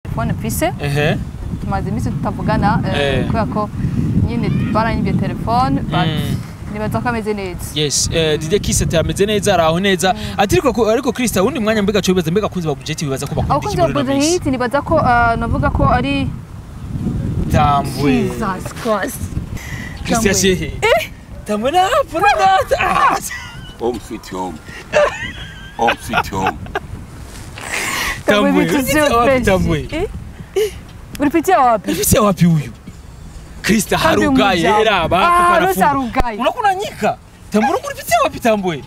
Telefone mfise, tumaze iminsi tutavugana kubera ko nyine baranyibye telefone, but nibaza ko ameze neza. Yes, DJ Kiss ati ameze neza, araho neza. Ati ariko Krista, wundi mwanya mbega cyo bibaza, mbega abakunzi ba Buja Hit bibaza ko bakunda abakunzi iki ba muri ino Buja minsi? Hit nibaza ko navuga ko ari Tambwe. Jesus Christ. Christian Shehe. Tambwe na hapo na ah. Home sweet home. Home sweet home. Tambwe, Tambwe. vitu sio Ulipitia wapi, fresh. Tambwe? Eh? Ulipitia wapi? Ulipitia wapi huyu? Krista harugaye Kandi era umujambo. ba Ah, rose harugaye. Unakuna nyika. Tambwe, ulipitia wapi, Tambwe?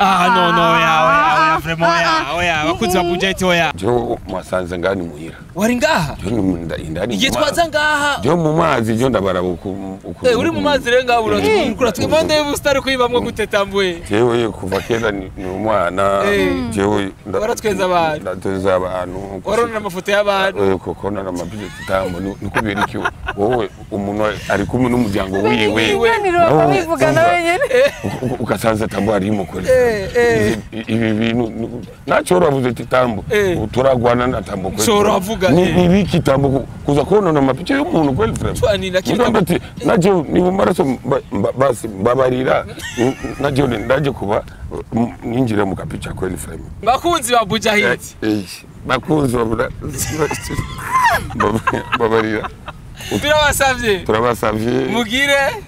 Ah, no, no, oya, oya, oya, vraiment, oya, oya, abakunzi ba Buja Hit, oya. Jo mwasanze ngani muhira. Wari ngaha? Jo indani. Igihe twaza ngaha. Jo mu mazi, jo ndabara uku. Uri mu mazi rero ngaha uratwikura twimande y'ubusitari kuyibamwo gute, Tambwe? Jewe kuva kera ni umwana. Jewe Waratwenza abantu. Ndatwenza abantu. Waronera amafoto y'abantu. Kuko nara mabije kitambo niko birikiwe. Wowe umuntu ari kumwe n'umuryango wiwe. Ibiganiro Nawe bakabivugana umva, wenyine. Ugasanze Tambo arimo kweli. Ibi bintu ntacyo uravuze ati Tambo turagwana na Tambo kweli. So uravuga, Ni ibiki Tambo kuza konona amapicha y'umuntu kweli vraiment. Twani na Ndio ati naje ni mu maraso basi mbabarira, naje ndaje kuba ninjira mu kapicha kweli vraiment. Bakunzi ba Buja Hit. Bakunzi babarira. Turabasavye. Turabasavye. Mugire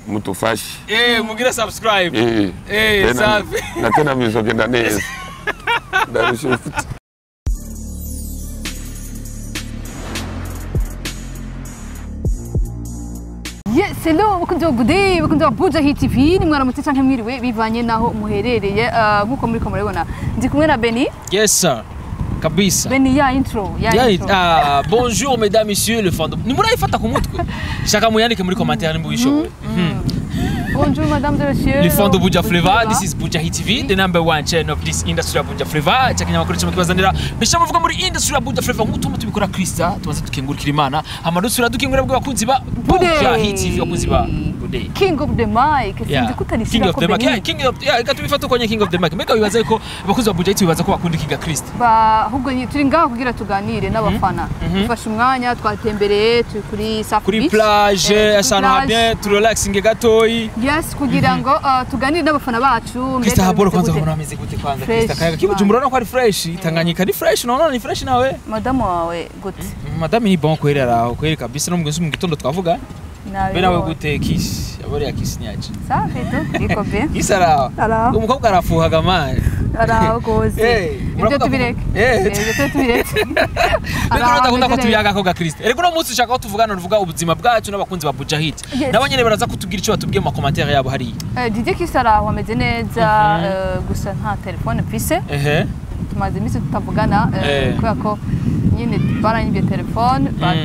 mutufashe. Mugire subscribe. Safi. Na tena bizogenda neza. Ndabishimye. Yes, hello, bakunzi ba Bude, bakunzi ba Buja Hit TV, ni mwaramutse canke mwiriwe bivanye naho muherereye. Nkuko muriko murabibona, ndi kumwe na Beni. Yes sir. Kabisa. Beni, ya intro, ya intro. Ah, bonjour mesdames, messieurs, le fandom. Ni murayifata ku mutwe. Shaka muyandike muri commentaire nimba ubishoboye. Bonjour madame et monsieur. Le fond de Buja Flavor, this is Buja Hit TV, the number one channel of this industry ya Buja Flavor. Cyakinyamakuru cyo kibazanira bisha muvuga muri industry ya Buja Flavor nk'uko tubikora Krista, tumaze dukengurukira Imana, hama dusura dukengura bw'abakunzi ba Buja Hit TV, abakunzi ba Bude. King of the mic, sinzi King kutanishyira of ko the mic. Yeah, Beni. King of, yeah, reka tubifate uko nyene, King of the mic. Mbega wibaza ko abakunzi ba Buja Hit bibaza ko bakunda ikiga Krista? Ba ahubwo turi ngaho kugira tuganire n'abafana. Dufashe umwanya, twatembereye, turi kuri Safi Kuri Beach. plage, Kuri ahantu ha plage. bien, turelaxinge gatoyi. Yes, kugira ngo tuganire n'abafana bacu. Krista Mbega haboro bimeze kwanza gute? ubona ameze gute kwanza Fresh, Krista kayaga kibujumbura urabona ko ari fresh, Tanganyika ni fresh, unaona ni fresh nawe. Madamu wawe gute? Madame ni bon kweli, araho kweli kabisa, no mu gitondo twavuga. Nawe Be nawe gute Kiss? Abori ya Kiss niaje. Safi tu, iko bien. Kiss araho. Araho. Umukobwa arafuhaga man. Araho gose. Ibyo tubireke. Ibyo tubireke. Rero ndakunda ko tubiyaga ko ga Krista. Rero uno munsi ushaka ko tuvugana uvuga ubuzima bwacu n'abakunzi ba Buja Hit. Yes. Nabo nyene baraza kutubwira icyo batubwiye mu commentaire yabo hariya. DJ Kiss araho ameze neza, gusa nta telefone mfise. Tumaze iminsi tutavugana kubera ko nyine baranyibye telefone, but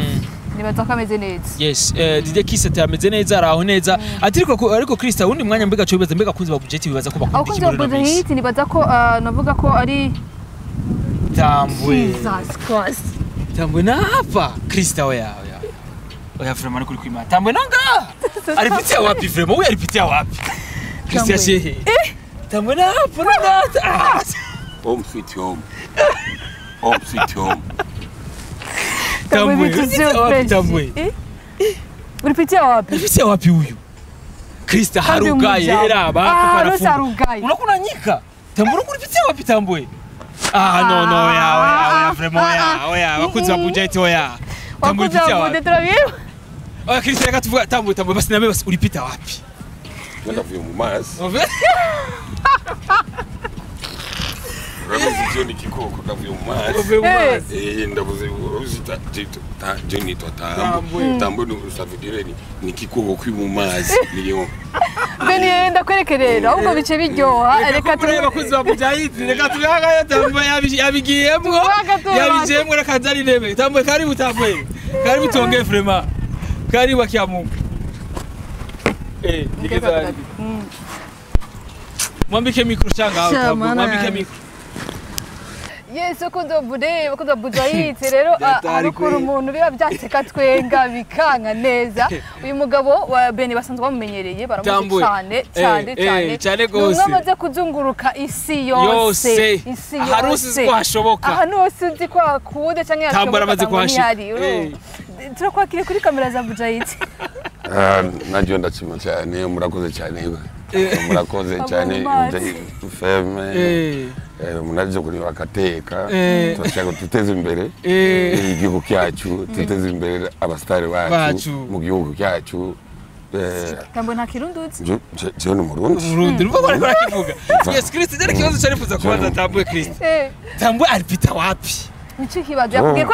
nibaza ko ameze neza. Yes, DJ Kiss ati ameze neza, araho neza. Ati ariko Krista, wundi mwanya mbega cyo bibaza, mbega abakunzi ba Buja Hit bibaza ko bakunda iki Abakunzi ba muri ino Buja minsi? Hit nibaza ko navuga ko ari Tambwe. Jesus Christ. Tambwe na hapa. Krista, oya, oya. Oya vraiment kuri kwima. Tambwe nanga. Alipitia wapi vraiment? Huyu alipitia wapi? Krista Tambwe. Shehe. Tambwe na hapo na ah. Home sweet home. Home sweet home. Tambwe, Tambwe. vitu sio Ulipitia wapi, fresh. Tambwe? Ulipitia wapi? Alipitia wapi huyu? Krista Kandi harugaye umujambo. era ba Ah, rose harugaye. Unakuna nyika. Tambwe, ulipitia wapi, Tambwe? Ah, no, no, oya, oya, oya, vraiment, oya, oya, abakunzi ba Buja Hit, oya. Tambwe, Wakunzi ulipitia ba wapi? Bude turabiba. Oya Krista, reka tuvuga Tambwe, Tambwe basi nawe basi ulipita wapi? Ndavuye mu mazi. Urabizi jo ni kikoko ndavuye mu mazi. Uvuye mu mazi. Ndavuze urabizi je nitwa Tambo. Tambwe. Tambo ni ça veut dire ni kikoko kiri mu mazi. Niyo. Beni, ndakwereke rero ahubwo bice biryoha, reka Turebe abakunzi ba Buja Hit, reka tubihaga Tambwe yabigiyemwo. Tubaga tubaga. Yabigiyemwo, reka nzane intebe. Tambwe, karibu Tambwe. Karibu tuongee vraiment. Karibu akia Mungu. Nigeza hadi. Mwambike micro shanga hapo Tambwe, Sha, mwambike mana. micro. Yes, ukunda bude, ukunda bujayitse rero abakuru umuntu biba byateka twenga bikanka neza. Uyu mugabo wa Beni basanzwe bamumenyereye baramuzi cyane cyane cyane cyane gose. Numwe kuzunguruka isi yose. Isi yose. Aharusi ko hashoboka. Ahantu hose uzi ko hakude canke hashoboka. Turakwakiriye kuri kamera za Bujayitse. Najyo ndashima cyane, murakoze cyane. Murakoze cyane feme. Munaje kuri bakateka turashaka tuteze imbere igihugu cyacu, tuteze imbere abastari bacu mu gihugu cyacu. Tambo nta kirundi uzi? Je ni Murundi. Murundi urumva ko ariko arakivuga. Yes Christ, jere kibazo cyarifuza kubaza Tambwe Christ. Tambwe alipita wapi? Nico kibazo yakubwiye ko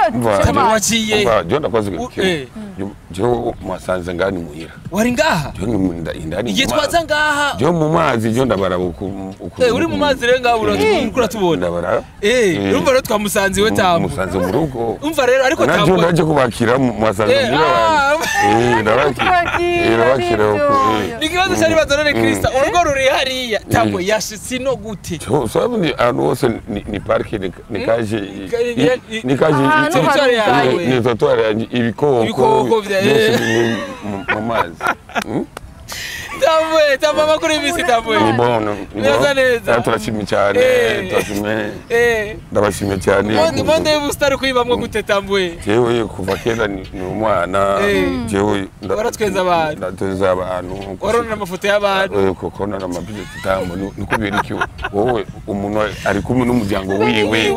waciye. Je ndakoze je mwasanze ngani muhira. Wari ngaha? Je indani. Igihe twaza ngaha. Je mu mazi je ndabara uku. Uri mu mazi rero ngaha uratubona tubona. Ndabara. Urumva rero twamusanze iwe Tambwe. Musanze mu rugo. Umva rero ariko Tambwe. Naje ndaje kubakira mwasanze muhira wanjye. Ndabakira. Ni kibazo cyari bazanane Christ. Urugo ruri hariya. Tambwe yashitse no gute? So sababu ahantu hose ni park ni kaje nikaje ni trottoir yanjye ibikoko byose mu mazi. Tambwe, Tambwe amakuru y'imisi Tambwe. Ni bon, neza neza. Turashimye cyane, turashimye. Ndabashimye cyane. Monde y'ubusitari kuyibamwo gute Tambwe? Jewe kuva kera ni umwana, jewe waratwenza abantu. Ndatwenza abantu. Waronera amafoto y'abantu. Kuko nara amabije Tambo niko birikiwe. Wowe umuntu ari kumwe n'umuryango wiwe.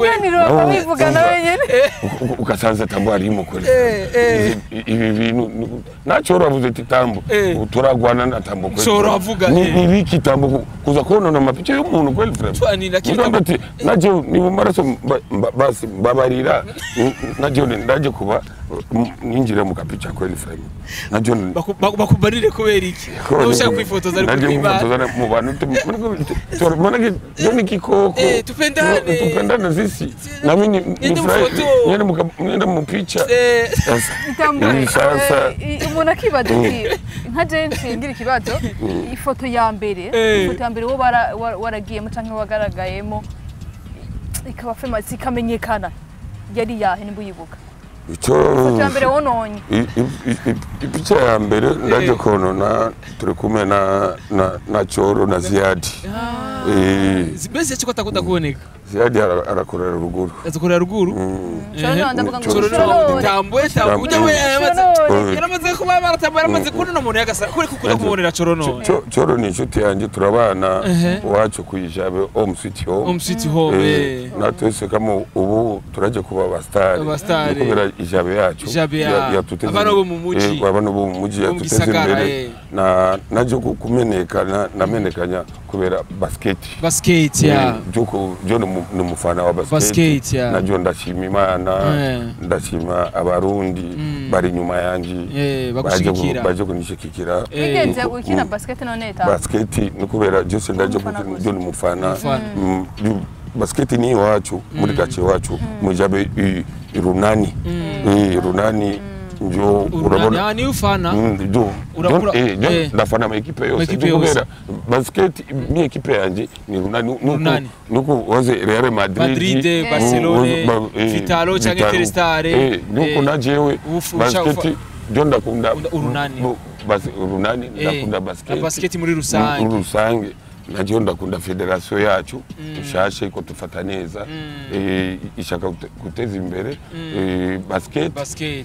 Bivuga nawe nyene. Ukasanza Tambo ari mukore. Ibi bintu nacyo uravuze ati Tambo turagwana na Tambo. Choro avuga ni biki Tambo kuza konona mapicha y'umuntu kweli frère. Ati naje ni mu maraso basi mbabarira naje ndaje kuba ninjira mu kapicha kweli frère. Naje bakubarire kubera iki? Ushaka kwifotoza ariko naje kwifotoza mu bantu manake ni kikoko. Tupendane. Tupendane sisi. Na mimi ni frère. Nyene mu picha. Tambwe. Umuntu akibaza ati nka James ngira ikibazo ifoto ya mbere wo waragiyemo canke wagaragayemo ikaba famous ikamenyekana yari yahe nimba uyibuka? Ifoto ya mbere wononye. Ipicha ya mbere ndaje konona turi kumwe na Choro na Ziadi. Mbese cyo atakunda kuboneka. Ziadi arakorera ruguru. Azakorera ruguru? Choro ndavuga ngo Tambwe Tambwe we yaramaze kuba baratambwe yaramaze kunona umuntu yagasa kuri kukunda kubonera Choro no. Choro ni inshuti yanjye turabana wacu kuyijabe home sweet home. Home sweet home. Natwese kama ubu turaje kuba abastari. Kubera ijabe yacu. Yatuteze. Abana bo mu muji. Abana bo mu muji yatuteze imbere. Na naje kumenekana namenekanya kubera basket. Basket ya. Joko jo ni umufana wa basket. Najo ndashima Imana, ndashima abarundi bari nyuma yanje. Bagushigikira. Baje kunishikikira. Bigenze gukina basket none ta. Basket ni kubera jose ndaje jo ni umufana. Basket ni iwacu muri gace iwacu mujabe irunani. Irunani njo urabona ni ufana njo ndafana ma equipe yose kubera basket ni equipe yanje ni runani nuko waze Real Madrid, Barcelona, Vitalo canke Terestare nuko najewe basket njo ndakunda urunani basi urunani ndakunda basket basket muri rusange naje ndakunda federation yacu nshashe ko tufata neza ishaka guteza imbere basket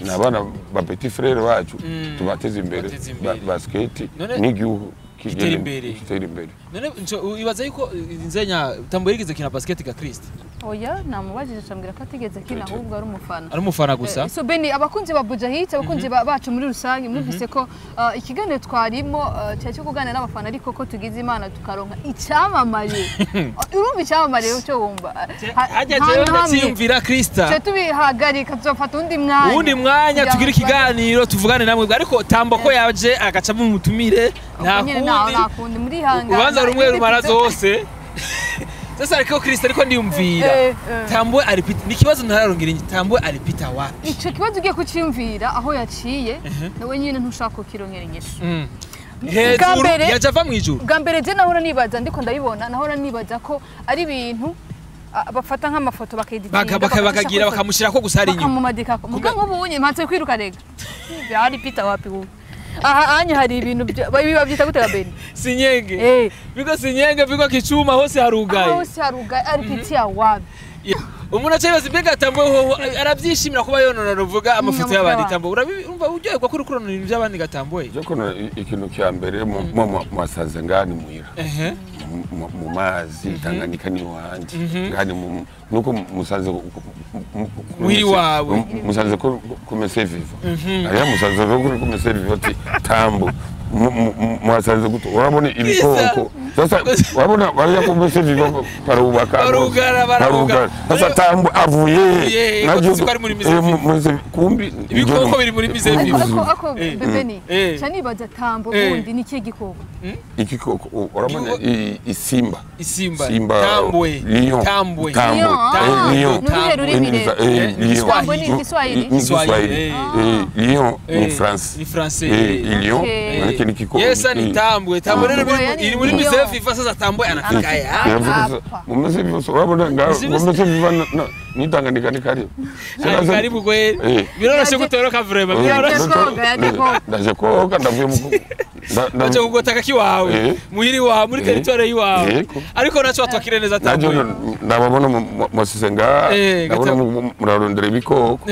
nabana ba petit frère bacu tubateze imbere basket n'igihugu kitera imbere. None ibaza yuko nzenya Tambwe yigeze kina basket ga Christ? Oya namubajije cambwira ko atigeze kina ahubwo ari umufana. Ari umufana gusa. So Beni abakunzi ba Bujahit abakunzi bacu muri rusange mwumvise ko ikiganiro twarimo cyari cyo kuganira n'abafana ariko ko tugize Imana tukaronka icyamamare. Urumva icyamamare cyo wumva. Hajya jewe ndacyiyumvira Christa. Cyo tubihagarika tuzofata undi mwanya. Undi mwanya tugira ikiganiro tuvugane namwe ariko Tambo ko yaje agaca mu mutumire nta kundi muri hanga. Ubanza rumwe rumara zose. Sasa ariko Kristo ariko ndiyumvira Tambwe alipita ni kibazo ntararongera Tambwe alipita wapi? Ico kibazo ugiye kuciyumvira aho yaciye nawe nyine ntushaka kukironkera inyishu. Hejuru yaje ava mu ijuru. Bwa mbere je nahora nibaza ndiko ndabibona nahora nibaza ko ari ibintu Bafata nk'amafoto bakeditinga bakagira bakamushira ko gusa hari inyuma bakamumadika muga nk'ubunye mpatse kwiruka rega hari Peter wapi ubu aha anya hari ibintu biba byita gute Beni sinyenge biko sinyenge biko kicuma hose harugaye hose harugaye ari Peter wapi umuntu acayibaza mbega Tambwe hoho arabyishimira kuba yonona ruvuga amafoto y'abandi Tambwe urumva uryoherwa ko uri kurona ibintu by'abandi Gatambwe je kono ikintu cya mbere mwasaze ngani muhira mu mazi Tanganyika ni wanje ngani nuko musaze muhiri wawe musaze ko kumese viva ariya musaze ko kumese viva ati Tambo mwasaze guto urabona ibikoko sasa urabona bariya kumese viva barubaka barugara sasa Tambo avuye naje ko ari muri mise kumbi ibikoko biri muri mise viva ako Beni cyane Tambo ubundi ni kihe gikoko igikoko urabona isimba Tambwe Tambwe Lion Tambwe ni Kiswahili Lion ni France ni français Lion manake ni kikoko yesa ni Tambwe Tambwe rero iri muri mise viva sasa Tambwe anafika ya mu mise viva urabona mu mise viva ni Tanganyika ni karibu karibu kweli biroroshe gutoroka vraiment biroroshe ndaje koga ndavuye mu ndaje kugotaka kiwawe muhiri wawe muri territoire yiwawe ariko naco watwakire neza Tambwe ndababona mwasisenga ndabona murarondera ibikoko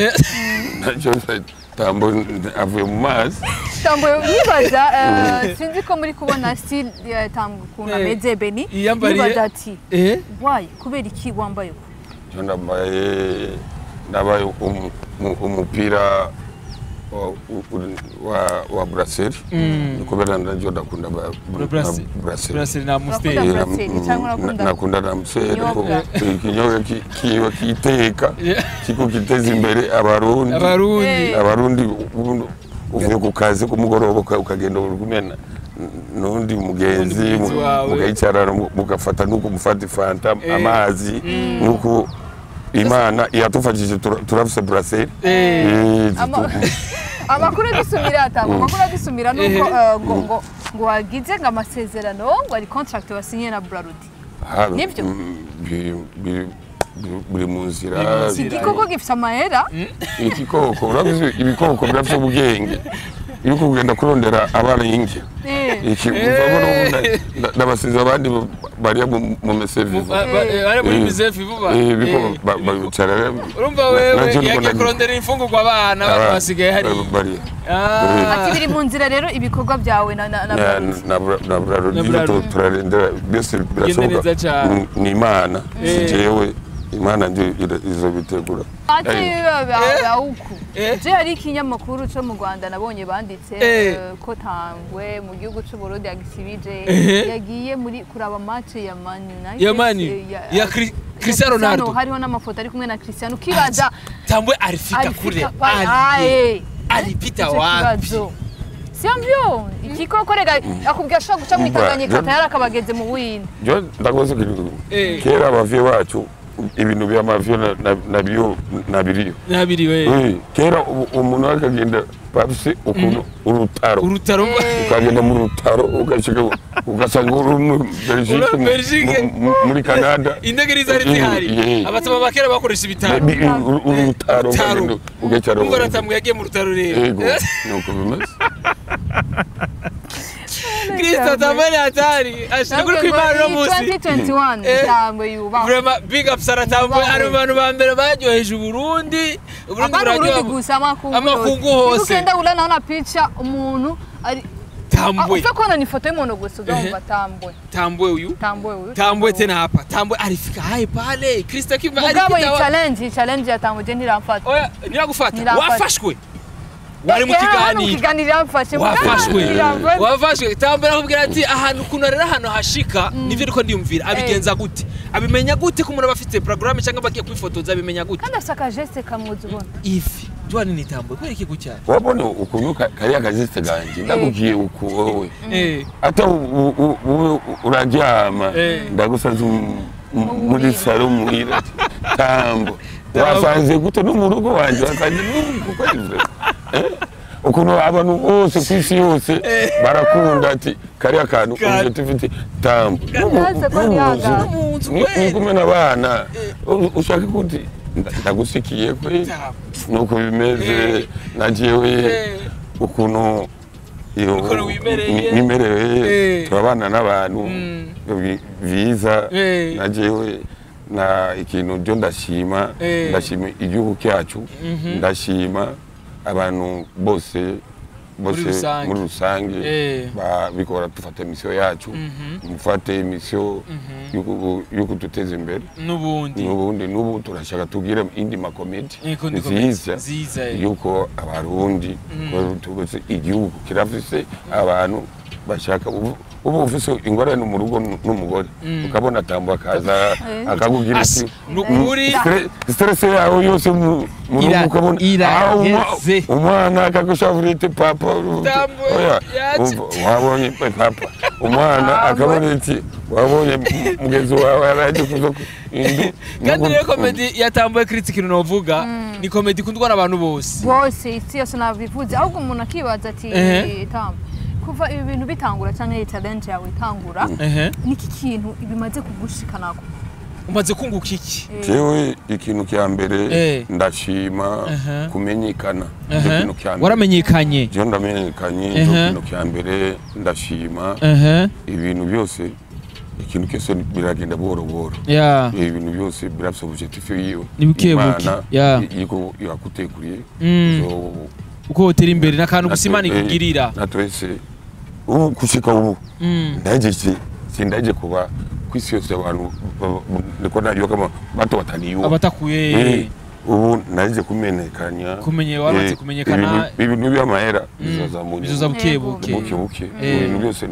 naco Tambwe avuye mu mazi Tambwe nibaza sinzi ko muri kubona style ya Tambwe ukuntu ameze Beni nibaza ati why kubera iki wambaye uko ndambaye umupira wa Brasserie kubera ndajo ndakunda Brasserie na Amstel nakunda na Amstel ikinyobwa kiwe kiteka kiko kiteza imbere abarundi uvuye ku kazi kumugoroba ukagenda urumena nundi mugenzi mugayicarana mugafata nuko mufata fanta amazi nuko Imana yatufashije turafise Brasserie amakuru adusumira Tambo amakuru adusumira nuko ngo wagize ngo amasezerano ngo ari contract wasinye na Brarudi nibyo biri mu nzira igikoko gifite amahera igikoko urabizi ibikoko birafite ubwenge iyo kugenda kurondera abana y'inge iki urabona ndabasize abandi bari mu mise viva bari muri mise viva biko babicara urumva wewe yagiye kurondera imfungurwa abana basigaye hari bari ati biri mu nzira rero ibikorwa byawe na na Brarudi turarendera byose birashoboka ni Imana si jewe Imana ndio izobitegura ati uku je hari ikinyamakuru cyo mu Rwanda nabonye banditse ko Tambwe mu gihugu cy'u Burundi yagisibije yagiye muri kuraba match ya Man United ya Man ya Cristiano Ronaldo hariho n'amafoto ari kumwe na Cristiano ukibaza Tambwe alifika kure alipita wapi sivyo ikikoko rega akubwiye ashobora guca mu Tanganyika tayari akabageze mu Buhinde jo ndakoze kera abavye bacu ibintu by'amavyo nabyo nabiriyo nabiriwe kera umuntu akagenda bafise ukuntu urutaro ukagenda mu rutaro ugashika ugasanga uri muri Belgique muri Canada indege zari zihari abatama bakera bakoresha ibitaro urutaro ugacara ubwo Tambwe yagiye mu rutaro rero yego nuko bimeze Kristo Tambwe hatari ashikuri kwimana no musi 2021 Tambwe yuba vraiment big up Sara Tambwe ari abantu ba mbere baryoheje Burundi Burundi buraryoha gusa amakungu hose ukenda ulana na picha umuntu ari Tambwe ufa kuona ni foto y'umuntu gusa uzumva Tambwe Tambwe uyu Tambwe tena hapa Tambwe alifika hai pale Kristo kiba alipita mugabo challenge ya Tambwe je ntiramfata oya ntiragufata wafashwe wari mu kiganiro wafashwe Tambwe arakubwira ati ahantu ukuntu rero ahantu hashika nivyo ariko ndiyumvira abigenza gute abimenya gute ko umuntu aba afite programme cyangwa bagiye kwifotoza abimenya gute kandi afite akajeste kamwuza ubona ifi jwa nini Tambwe kubera iki gutya wabona ukuntu kariya kajeste ganje ndakubwiye uku wowe ata uraryama ndagusanze muri salo muhira Tambwe wasanze gute no mu rugo wanje wasanze nuko kweli Ukuntu abantu bose ku isi yose barakunda ati kariya kantu objectif Tambo. Ni kumwe n'abana ushaka kuti ndagusikiye kwe nuko bimeze na jewe ukuntu nimerewe turabana n'abantu biza na jewe na ikintu byo ndashima ndashima igihugu cyacu ndashima abantu bose muri rusange babikora tufate mission yacu mufate mission yuko tuteze imbere n'ubundi n'ubu turashaka tugire indi makomedi nziza yuko abarundi tubose igihugu kirafise abantu bashaka ubu ufise ingorane mu rugo n'umugore ukabona Tambo akaza akakugira ati nukuri stress yawe yose mu rugo ukabona umwana akagushavurite papa wabonye papa umwana akabona ati wabonye mugenzi wawe araje kuzo kandi rero komedi ya Tambo critique novuga ni komedi ikundwa n'abantu bose bose isi yose nabivuze ahubwo umuntu akibaza ati Tambo kuva ibi bintu bitangura cyangwa iyi challenge yawe itangura niki kintu ibimaze kugushikanako umaze kunguka iki? Jewe ikintu cya mbere ndashima kumenyekana ikintu cya mbere waramenyekanye je ndamenyekanye ikintu cya mbere ndashima ibintu byose ikintu cyose biragenda buhoro buhoro ibintu byose birafite objectif yiwe Imana yiko yakutekuriye uko utera imbere n'akantu gusa Imana ikugirira natwese ubu kushika ubu ndaje sindaje kuba kwisi yose abantu niko nayo kama bato bataniyo abatakuye ubu naje kumenekanya kumenye wamaze kumenyekana ibintu by'amahera bizoza mu bizoza buke buke buke ibintu byose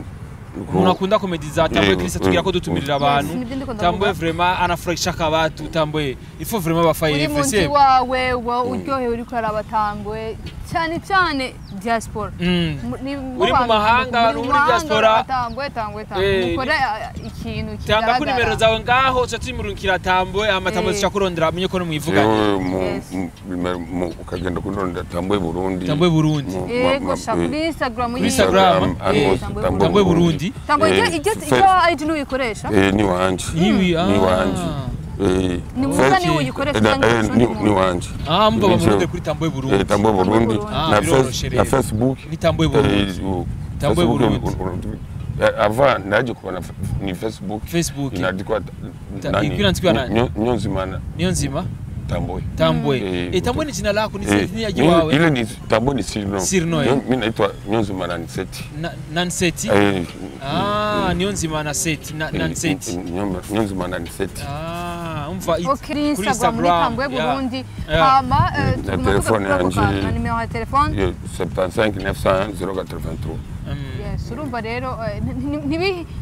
umuntu akunda komedi za Tambo Christ tugira ko dutumirira abantu Tambo vraiment anafurahisha kabatu Tambo il faut vraiment bafaye uri wawe wa uryohe uri kurara Tambwe cyane cyane diaspora uri mu mahanga uri muri diaspora Tambwe Tambwe mukora ikintu kigaragara tanga kuri nimero zawe ngaho uca tumurungikira Tambwe amatambo zica kurondera amenye ko mwivuganye ukagenda kurondera Tambwe Burundi Tambwe Burundi yego kuri Instagram Instagram Tambwe Burundi Tambwe ijyo ID n'uyikoresha ni wanje ni wanje ni musa ni uyikoresha ni wanje mva bamuronde kuri Tambwe Burundi Tambwe Burundi na Facebook ni Tambwe Burundi Tambwe Burundi avant naje kubona ni Facebook inandikwa nani Niyonzima Niyonzima Tambwe Tambwe Tambwe ni jina lako ni ya jiwawe ile ni Tambwe ni Sirno Sirno mimi naitwa Niyonzima Nanseti Nanseti Niyonzima Nanseti Nanseti Niyonzima Nanseti umva kuri Instagram ni Tambwe Burundi hama na telefone yanje na nimero ya telefone 75 900 083 Yes urumva rero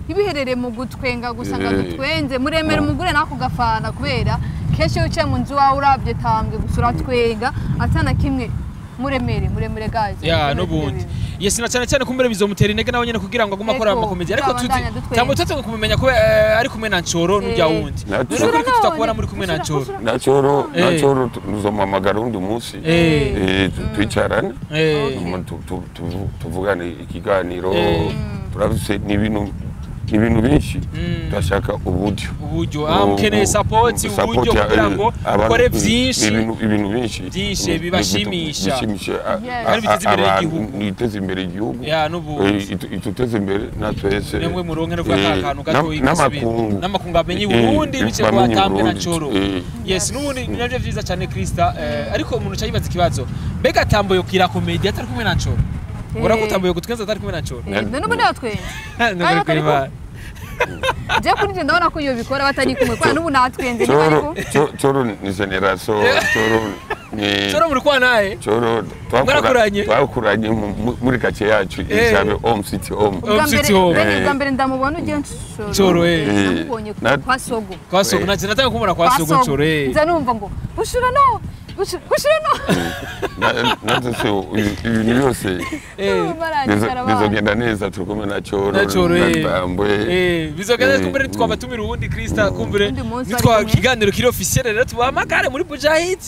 ntibiherere mu gutwenga gusa ngo dutwenze muremere umugure nako gafana kubera kenshi iyo uciye mu nzu wawe urabye Tambwe gusa uratwenga atana kimwe muremere muremere guys ya nubundi yes na cyane cyane kumbere bizomutera intege nawe nyene kugira ngo agume akora amakomedi ariko tuti Tambo tuti kumumenya ko ari kumwe na Ncoro n'urya wundi rero kuri tutakubona muri kumwe na Ncoro na Ncoro na Ncoro tuzomamagara undi munsi twicarane tuvugane ikiganiro turafise n'ibintu ibintu byinshi turashaka uburyo mukeneye support uburyo kugira ngo ukore byinshi ibintu byinshi bibashimisha kandi biteze imbere igihugu biteze imbere igihugu ya n'ubundi ituteze imbere natwese nemwe muronke no kwa kantu gato n'amakungu amenye Burundi bice kwa Tambwe na Ncoro yes n'ubundi navyo vyiza cyane Krista ariko umuntu cayibaza ikibazo mbega Tambo yokira comedy atari kumwe na Ncoro ura ko Tambo yogutwenza atari kumwe na Ncoro n'ubundi yatwenza Je kuri nje ndabona ko iyo bikora batari kumwe kwa n'ubu natwenze Ncoro ni generation Ncoro ni Ncoro muri kwa naye Ncoro twakuranye muri kace yacu ijabe home city home ubwa mbere ndamubona ugiye Ncoro namubonye kwa Sogo kwa Sogo naje nataka kumubona kwa Sogo Ncoro nza numva ngo bushura no bushura no natse ibintu byose bizogenda neza turi kumwe na Ncoro na Tambwe bizogenda kumbere twabatumira uwundi Krista kumbere nitwa kiganiro kiri officiel rero tubahamagare muri Bujahid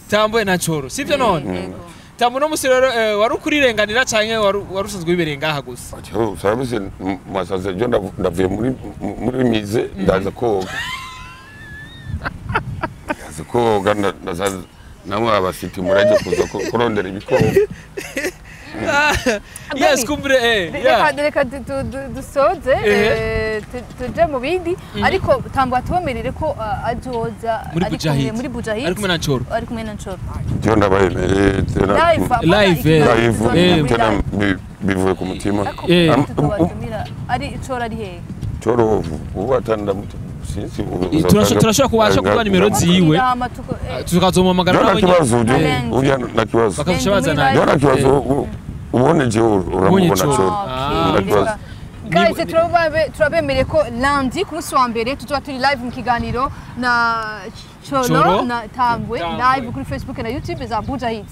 Tambwe na Ncoro sivyo none Tambo no musi rero wari ukurirenganira canke wari usanzwe wibereye ngaha gusa? Sababu masaze jo ndavuye muri mize ndaza koga. Ndaza koga ndaza namwe abasiti muraje kuza kurondera ibikoko. Yes, kumbre reka dusoze tuje mu bindi ariko Tambo atubemerere ko azoza muri Bujahid ari kumwe na Ncoro. Ari kumwe na Ncoro. Je ndabayemereye live bivuye ku mutima. Ari Ncoro ari hehe? Ncoro ubu atanda sinzi. Turashobora kubasha kuba nimero ziwe tukazomuhamagara nawe nyine. Nta kibazo. Bakabasha nta kibazo. Ubone je uramubona Ncoro. Guys, turabemereye ko lundi ku munsi wa mbere tuzoba turi live mu kiganiro na Cholo na Tambwe live kuri Facebook na YouTube za Bujahid.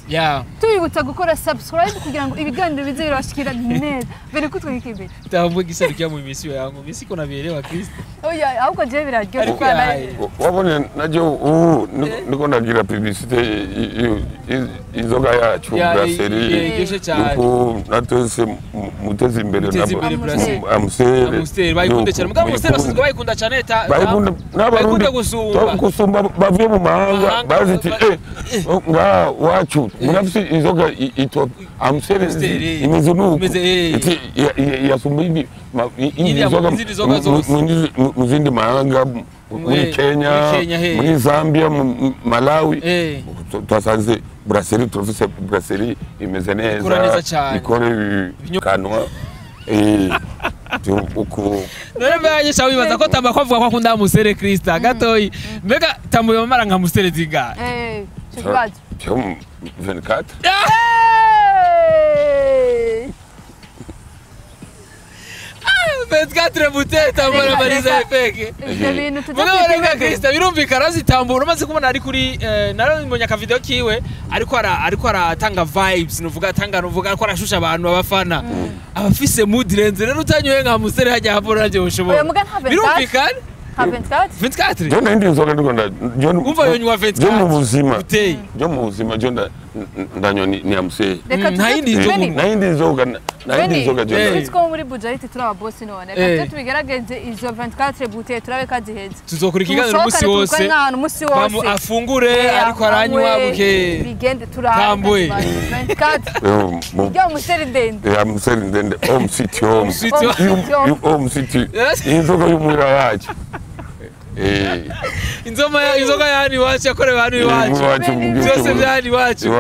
Tubibutsa gukora subscribe kugira ngo ibiganiro bize birabashikira neza. Mbere ko twika imbere. Tambwe gisarikia mu misiyo yangu, misi ko nabielewa Kristo. Oya, ahubwo je biraryoshye kwa wabone najo niko ndagira publicité inzoga yacu brasserie. Nuko natose muteze imbere nabo. Amstel bayikunda cyane. Mugabo Amstel basanzwe bayikunda cyane ta n'abarundi gusumba bavuye mu mahanga baziti nga wacu murafise inzoga itwa Amstel imeze nuko yasumba inzoga mu zindi mahanga muri Kenya, muri Zambia, Malawi. Twasanze brasserie turafise brasserie imeze neza ikora kanwa. None mbega shawi baza ko Tambo kwavuga ko akunda Amusere Krista gatoyi mbega Tambo yamara nka Amusere zingahe? Kibazo 24. 24 bouteilles Tambo na bariza epeke. Mugabo reka Krista birumvikana zitambura umaze kubona ari kuri narabonye aka video kiwe ariko aratanga vibes nuvuga atanga nuvuga ariko arashusha abantu abafana abafise mood renze rero utanyoye nka Amusere hajya hapora nje ushobora. Birumvikana 24. Je ndi inzoga ndiko umva yonywa 24. Je mu buzima. Je mu buzima je ndanywa ni Amusere. Nta yindi nzoga. Nta yindi nzoga. Nta yindi nzoga je. Tuzi ko muri Bujahid turi aba boss none. Reka tubigerageze izo 24 bouteilles turabe kaziheze. Tuzokora ikiganiro umunsi wose. Umunsi wose. Afungure ariko aranywa buke. Bigende turabe 24. Ijya Amusere ndende. Amusere ndende. Home city home. Home city. Inzoga y'umwira wacu. Inzoga yani iwacu yakorewe hano iwacu byose byari iwacu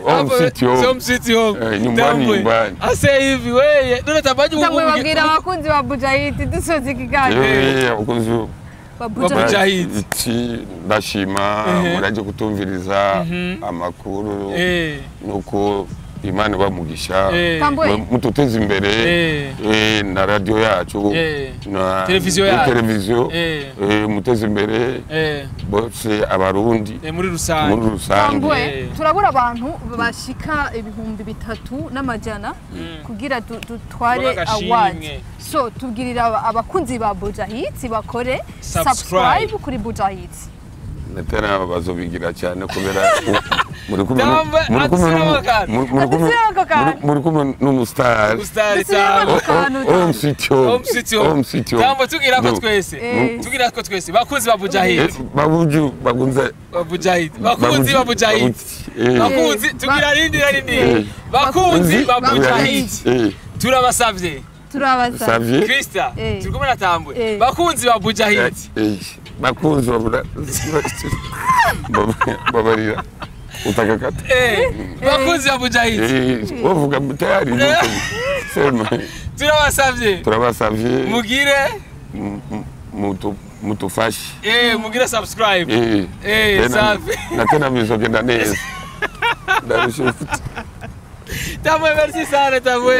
home city home nyumbani ase hivi weye none tabaje ubabwira abakunzi ba Bujahid dusoze ikiganiro abakunzi ba Bujahid ndashima muraje kutumviriza amakuru nuko Imana bamugisha mututeze imbere na radio yacu na televiziyo yacu televiziyo muteze imbere bose abarundi muri rusange. Turabura abantu bashika 3500 kugira dutware award. So tubwirira abakunzi ba Bujahid bakore subscribe kuri Bujahid. Tena bazobigira cyane kubera muri kumwe n'umustar home city Tambo tugira ko twese tugira ko twese bakunzi ba Bujahid bakunzi ba Bujahid bakunzi tugira rindi bakunzi ba Bujahid turabasavye Krista turi kumwe na Tambwe bakunzi ba Bujahid bakunzi babarira utakakata bakunzi ba Bujahid bavuga tayari sema turabasavye mugire mutufashe mugire subscribe safi na tena bizogenda neza ndabishufite Tambwe merci sana Tambwe.